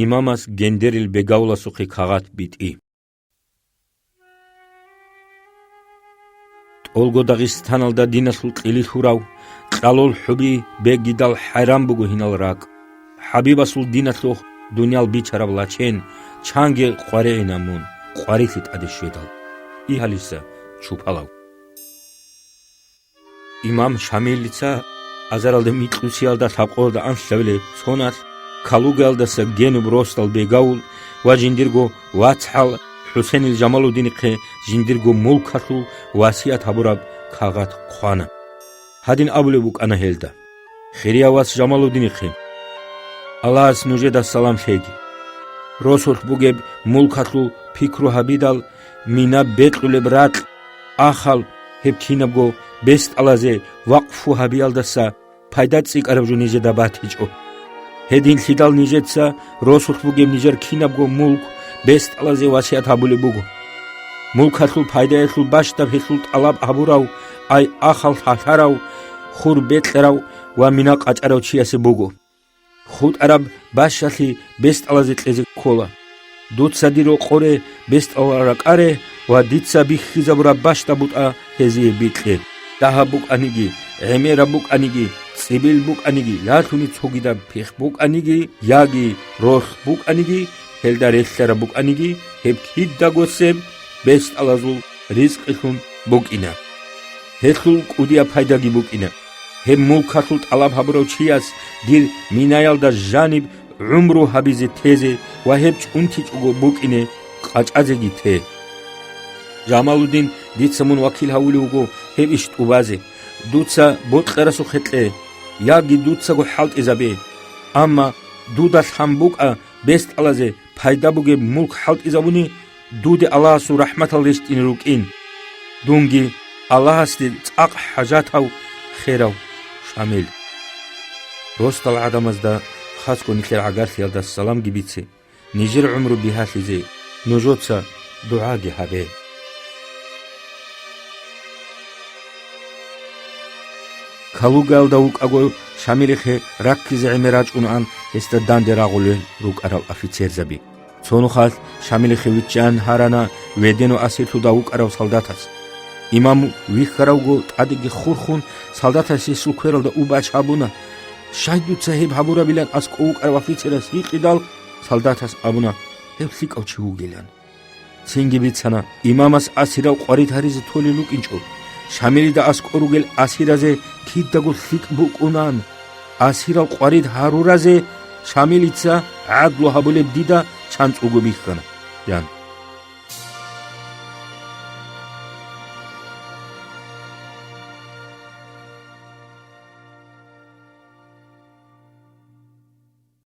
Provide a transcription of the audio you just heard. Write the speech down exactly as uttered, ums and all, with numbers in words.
Имамас Гендерил Бегавуласухъе кагъат битӀи. ТӀолго Дагъистаналда диналъул кьили лъурав, кьалул хӀуби бегидал хӀайран буго гьинал ракӀ. ХӀабибасул диналъухъ дуниял бичараб лачен, чанги къваригӀина мун, къварилъи тӀаде щведал. Игьалиса чупалав. Имам Шамилица азаралда микьусиялда лъабкъоялда анлъабилеб соналъ Калугаялдаса генуб росдал Бегавул ва жиндирго вацгӀал ХӀусенил Жамалудинихъе жиндирго мулкалъул васият гьабураб кагъат хъвана. Гьадин абулеб букӀана гьелда: «Хирияв вас Жамалудинихъе, Аллагьас нужеда салам лъеги. Росулъ бугеб мулкалъул пикру гьабидал, мина бекьулеб ракь, ахал, гьеб кинабго бесдалазе вакъфу гьабиялдаса пайда цӀикӀкӀараб жо нижеда батичӀо. Гьединлъидал нижеца росулъ бугеб нижер кинабго мулк бесдалазе васият гьабулеб буго. Мулкалъул пайдаялъул бащдаб гьелъул тӀалаб гьабурав, ай ахал лъалъарав, хур бекьарав ва мина къачӀарав чиясе буго. ХутӀараб бащалъи бесдалазе кьезе ккола. Дуца дир рокъоре бесдалал ракӀаре ва дица бихьизабураб бащда бутӀа гьезие бикье. Дагьаб букӀаниги, гӀемераб букӀаниги, цӀибил букӀаниги, лъалъуни цогидаб пихъ букӀаниги, яги ролъ букӀаниги, гьелда релълъараб букӀаниги, гьеб кидаго цеб бесдалазул ризкъилъун букӀина. Гьелъул кӀудияб пайдаги букӀина. Гьеб мулкалъул тӀалаб гьабурав чияс дир минаялда жаниб гӀумру гьабизе тезе ва гьеб чӀунтичӀого букӀине къачӀазеги те. Жамалудин, дица мун вакил гьавулев вуго гьеб иш тӀубазе. Дуца бокьарасухъе кье, яги дуцаго хӀалтӀизабе. Амма дуда лъан букӀа бесдалазе пайда бугеб мулк хӀалтӀизабуни, дуде Аллагьасул рахӀматал рещтӀине рукӀин. Дунги Аллагьасде цӀакъ хӀажатав херав Шамил. Росдал гӀадамазда, хасго нилъер гӀагарлъиялда саламги бице, нижер гӀумру бигьалъизе нужеца дугӀаги гьабе. Калугаялда вукӀаго Шамилихъе раккизе гӀемер рачӀунаан гьесда данде рагъулел рукӀарал офицерзаби. Цо нухалъ Шамилихъе виччан гьарана ведено асирлъуда вукӀарав солдатас. Имам вихьаравго тӀадеги хурхун, солдатас гьесул квералда убач гьабуна. Щай дуца гьеб гьабурабилан аскӀов вукӀарав офицерас гьикъидал, солдатас абуна гьев лъикӀав чи вугилан. Цинги бицана, имамас асирал къварид гьаризе толел рукӀинчӀо. Шамилида аскӀор ругел асиразе кидаго лъикӀ букӀунан. Асирал къварид гьаруразе Шамилица гӀадлу гьабулеб дида чанцӀуго бихьана, – ян.